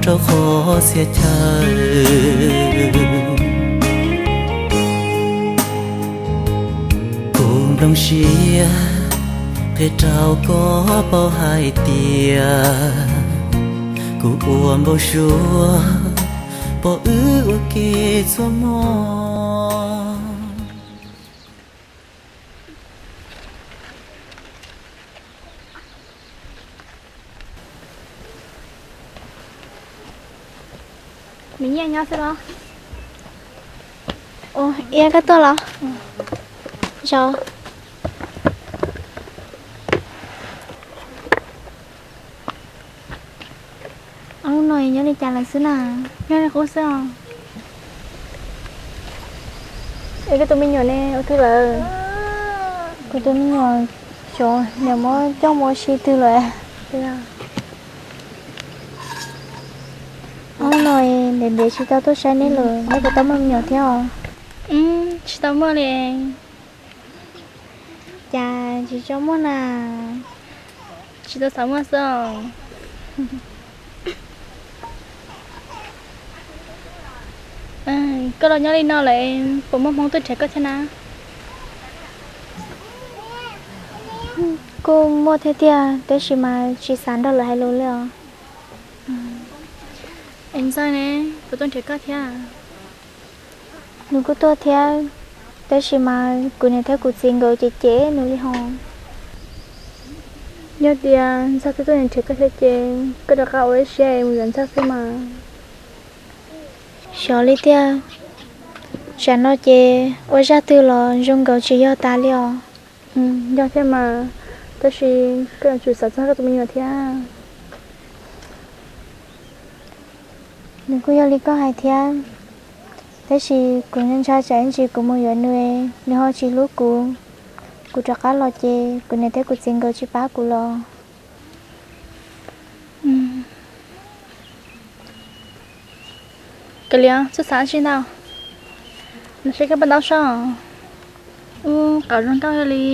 rau qhov txhia chaw. Kuv nplooj siab qhia rau koj paub hais tias kuv ua npau suav pom wb ua ke txhua hmo. Nws nyiaj nyob xwb los? Ua, Iab koj tuaj los? Zaum. Ob lub no nyob li cas lawm xwb na? Nyob li qub xwb os. Es koj tus me nyuam ne, ua twg lawm? Kuv tus me nyuam xyov niam muab coj mus ua si twg lawm. Ob lub no ntev ntev tsis tau tuaj saib neb lawm, neb puas tau muaj me nyuam thiab os? Tsis tau muaj li. Cas tsis tso muaj na? Tsis tau xav muaj xwb os. Koj los nyob li no lawm, puas muaj hmoo tuaj nrhiav koj thiab na? Kuj muaj thiab tiag, tab sis mas tsis xav nrog lawv hais lus li os. Es Ntxawg ne, puas tuaj nrhiav koj thiab? Nws kuj tuaj thiab, tab sis mas kuv niam thiab kuv txiv nkawd cem cem nws li hos. Yog tias Ntxawg twb tuaj nrhiav koj thiab ces koj rov qab ua ib siab mus yuav Ntxawg xwb mas. Xyov li tiag, tsam no ces ua zaj twg los zoo nkaus tsis yog tas li os. Yog thiab mas, tab sis koj yuav tsum xav txog koj tus me nyuam thiab. Nws kuj yog li koj hais thiab, tab sis kuv ntshai tsam ib ntsis kuv mus yuav nws, nws ho tsis hlub kuv. Kuv rov qab los ces kuv niam thiab kuv txiv nkawd tsis pab kuv los. Kav liam, txhob xav dab tsi ntau, los saib koj paj ntaub soj. Ub, qhov zoo nkauj li,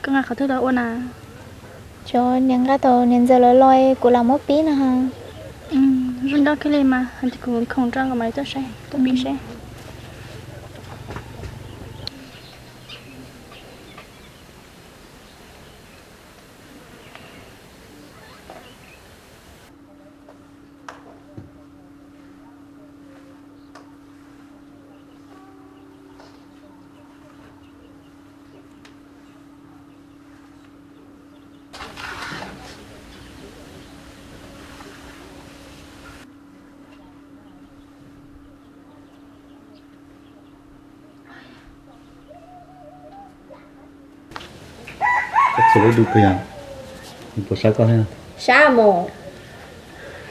koj nqa qhov twg los ua na? Cov niam nqa tau niam ntxawm lawv los kuv lam muab pib no ha. Zoo nkauj kiag li mas, hais tias kuv khoom rau kuv mam li tuaj saib, tuaj pib saib. Koj txhua lub du kawg yog, puas sab koj thiab? Sab mus.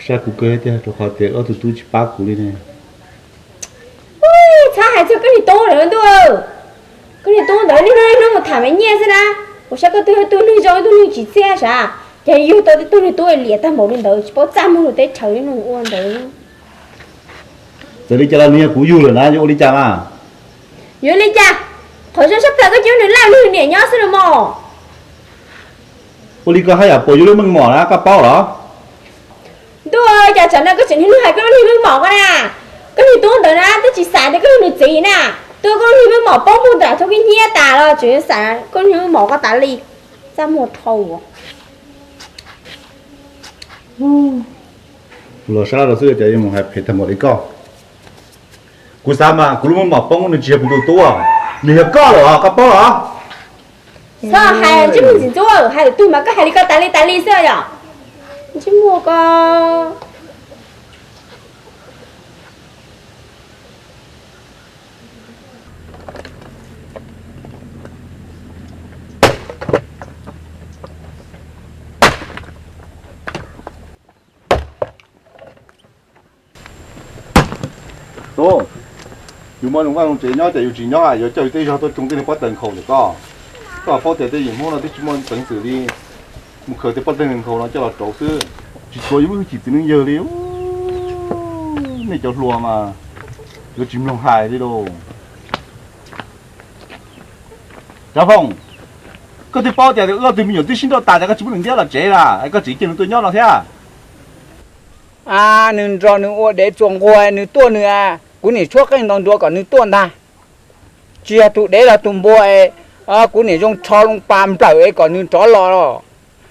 Sab kuv kawg thiab tiag, rau qhov tias ob tug tub tsis pab kuv li ne. Txhob hais txog koj niag tub ntawd ntuj. Koj niag tub ntawd niaj hnub niaj hnub mus tham me nyiaj xwb na. Kuv saib koj twb yog tug neeg zoo, tug neeg tsim txiaj sav, ces yug tau tib tug niag tub liam tag npaum li ntawd tsis paub txaj muag lug teb chaws li nug ua ntawd. Txawm li cas los nws yog kuv yug lawm na, yuav ua li cas mas? Yuav li cas? Qhov zoo sab plaws koj cia nws laj nws niam nyob xwb los mas. Ua li koj haj yam puas yuav lub meej mom na, koj paub los? Ntuj, cas tsam no koj tseem niaj hnub hais koj lub niag meej mom ko na. Koj niag tub ntawd na twb tsis xav tias koj yog nws txiv na. Twb koj lub niag meej mom poob mus nram thaum koj hnyiab tas los tseem xav koj niag meej mom ko tas li. Txaj muag dhau. Los sab rau xwb cas yuav mus hais phem tag npaum li koj. Kuv xav mas kuv lub meej mom poob nws tsis yog kuv tus tub, nws yog koj lawm os, koj paub los? Txhob hais ntsej muag ntxim ntxub, hais lwm tug mas koj hais li ko tas li tas li xwb yom. Ntsej muag ko. Tub, yus muaj zoo vaj zoo tsev nyob ces yus tsis nyob yuav coj yus tej zog tuaj tsoo tej niag pob taws nkhaus ntawm koj. Koj paub tias tej yim Hmoob no twb tsis muaj peev xwm li, mus khaws tej pob taws nkhaus no coj los rauv xwb, tsis txuav yus lub hwj chim txiv neej yawg li. Nej cov hluas mas yuav tsis mloog hais li lauj. Tsav Foom, koj twb paub tias wb ob tug me nyuam twb sib nrauj tas ces koj tsis muab nws ntiab los tsev na, koj tseem cia nws tuaj nyob no thiab. Nws nrog nws ua dev txuas nquag, nws tuaj nws, kuv niam tshuab qeej ntaus nruas kom nws tuaj ntag. Tsis yog tus dev los tus npua es kuv niam zoo tsho loo pas nplawm es kom nws rov los.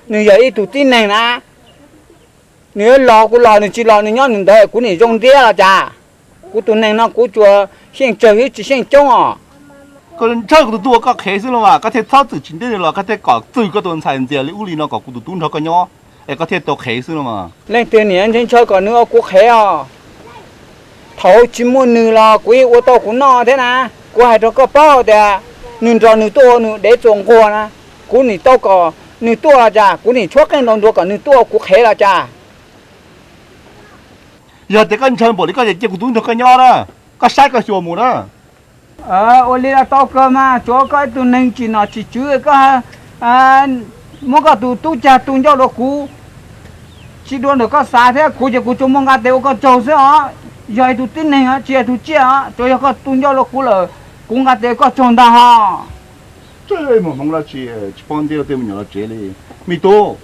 Nws yog ib tug tib neeg na. Nws yuav los kuv los, nws tsis los nws nyob nws ntawd, kuv niam zoo ntiab los cas? Kuv tus neeg no kuv tsuas xyeej tsawg xwb tsis xyeej coob os. Koj ntshaw kuv tus tub ua koj qhev xwb los mas koj thiaj txhob txwm tsis ntiab nws los koj thiaj kom txwm koj tus ntxhais ntxias li ub li no kom kuv tus tub nrog koj nyob es koj thiaj tau qhev xwb los mas. Leej twg niam ntshaw ntshaw kom nws ua kuv qhev os? Thaum tsis muaj nws los kuv yeej ua tau kuv noj thiab na. Kuv hais rau koj paub tias nws nrog nws tuaj ua nws dev txuas nquag na. Kuv nim tau kom nws tuaj los cas, kuv nim tshuab qeej ntaus nruas kom nws tuaj ua kuv qhev los cas? Yog tias koj ntshaw npaum li koj ces cia kuv tub nrog koj nyob na, koj saib koj xyuas mus na. Ua li los tau kawg mas, tsuav koj ib tug neeg tsis nom tsis tswv koj muab koj tus tub cag tu ncauj rau kuv. Tsis dua ntawm koj xav thiab, kuv ces kuv tsuas muaj nqa tes ua koj tsaug xwb os. Yog ib tug tib neeg os, tsis yog tus tsiaj os, tsuas yog koj tu ncauj rau kuv lawm, kuv nqa tes ua koj tsaug ntag hos. Mus hmoov dab tsi tsis paub ntiab tej me nyuam los tsev li. Me tub,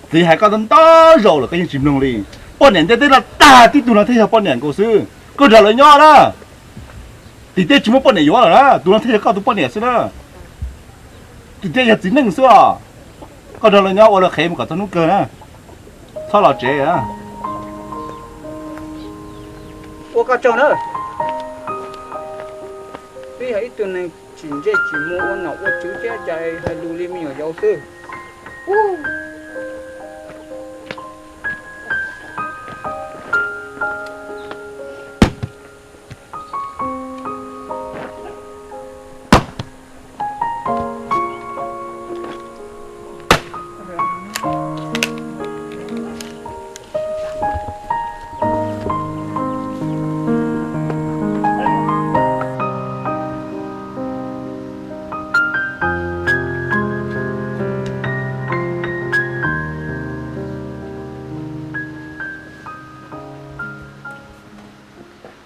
txiv hais koj ntau zaus lawm koj yeej tsis mloog li. Poj niam ntiaj teb no tag tib tug no thiaj yog poj niam nkaus xwb. Koj nrog lawv nyob na, tim tej tsis muaj poj niam yuav lawm na, tus no thiaj yog koj tus poj niam xwb na. Tim tej yog txiv neej xwb os. Koj nrog lawv nyob ua lawv qhev mus kom txog hnub kawg na. Txhob los tsev. Ua koj tsaug na. Twb yog ib tug neeg tsis ntsej tsis muag ua nom ua tswv thiab cas hais lus li me nyuam yaus xwb.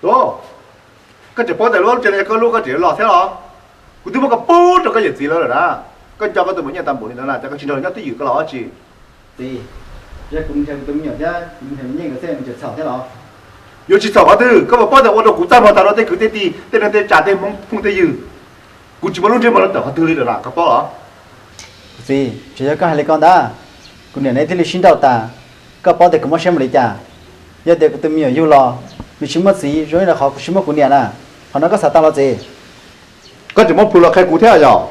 Tuav, koj tseem paub tias lub tsev no yog koj lub koj tseem los thiab los? Kuv twb muab koj pub rau koj yawm txiv lawv lawm na. Koj nco koj tus me nyuam tag npaum li no na, cas koj tsis nrog lawv nyob twj ywm koj los tsis? Txiv, yog kuv nrhiav kuv tus me nyuam thiab kuv nrhiav me nyuam xwb, nws tseem txhaum thiab los? Yuav tsis txhaum qhov twg, koj puas paub tias ua rau kuv txaj muag tas rau tej kwv tej tij, tej neeg tej tsav, tej hmoob phooj tej ywg. Kuv tsis muaj lub ntsej muag rau tawm qhov twg li lawm na, koj paub los? Txiv, tsis yog koj hais li ko ntag. Kuv niam neb thiaj li sib nrauj tas, koj paub tias kuv mob siab npaum li cas. Yog tias kuv tus me nyuam yug los, nws tsis muaj txiv zoo ib yam qhov kuv tsis muaj kuv niam na. Qhov no koj xav tau los txiv? Koj tseem muaj plhus los qhia kuv thiab yom?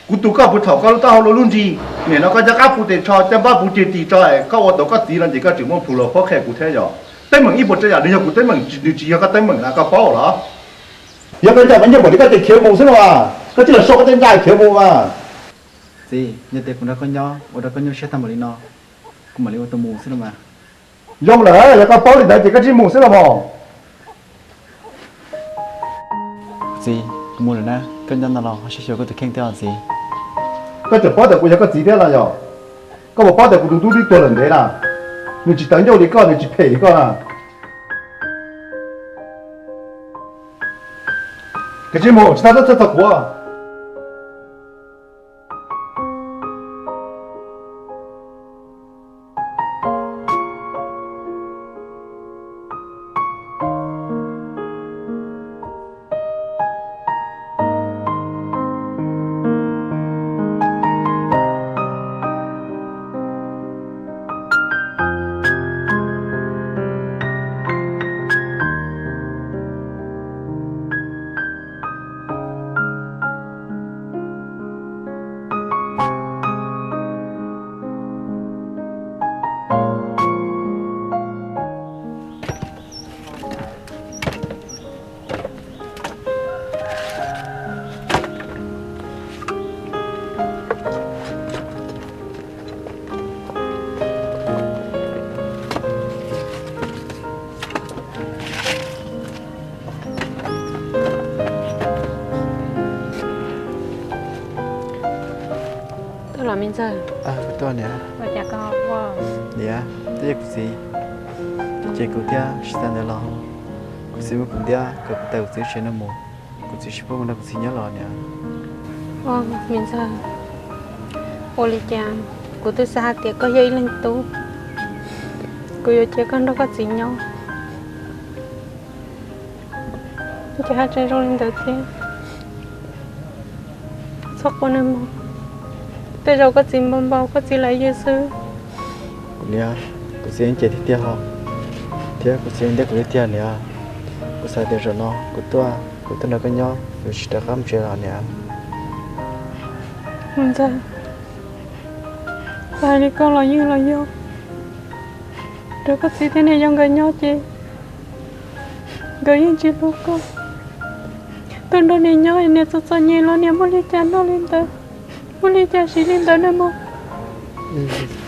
Kuv tus koj puv thaum koj lub taub hau luaj lub nrig, nim no koj coj qab puv tes tsho, coj npab puv ceg tis tso, koj ua tau koj txiv no ces koj tseem muaj plhus los paub qhia kuv thiab yom? Teeb meem ib puas tsav yam nws yog kuv teeb meem, nws tsis yog koj teeb meem na, koj paub los? Yog koj nco koj nyiaj npaum li koj ces khiav mus xwb no mas, koj cia li so koj tej nra khiav mus mas. Txiv, yog tias kuv nrog koj nyob ua rau koj nyuaj siab tag npaum li no, kuv mam li ua tus mus xwb no mas. Zoo lawm, yog koj paub li ntawd ces koj cia li mus xwb los mas. Txiv, kuv mus lawm na, koj nyob no los ho saib xyuas koj tus kheej thiab os txiv. Koj tseem paub tias kuv yog koj txiv thiab los yog? Koj puas paub tias kuv tus tub twb tuag lawm ntev na, nws tsis tawv ncauj li koj, nws tsis phem li koj na. Koj cia li mus, tsis txhob txhawj txog kuv. Tuaj los me ntxawg. Tuaj niam. Niam, twb yog kuv txiv, ces kuv thiaj tsis tau ntawd los. Kuv txiv muab kuv ntiab kom kuv tawm kuv txiv tsev no mus, kuv txiv tsis pub kuv nrog kuv txiv nyob los niam. Me ntxawg, ua li cas kuv twb xav hais tias koj yog ib leeg tub, Kuv yuav cia koj nrog koj txiv nyob. Ces haj tseem zoo li ntawd thiab. Txhob quaj nawb mog. Tej zaum koj txiv npau npau, koj txiv laiv yws xwb. Kuv niam, kuv txiv yeej cem tiag tiag os, thiab kuv txiv yeej ntseeg kuv tiag tiag niam. Kuv xav tias zaum no kuv tuaj, kuv tuaj nrog koj nyob, kuv tsis rov qab mus tsev los niam. Mus ntxawg, hais li koj los yeej los yog, rau koj txiv thiab niam yau nkawd nyob ces nkawd yeej tsis hlub koj. Tuaj nrog niam nyob niam txom txom nyem los niam muaj li cas noj li ntawd, muaj li cas siv li ntawd nawb mog.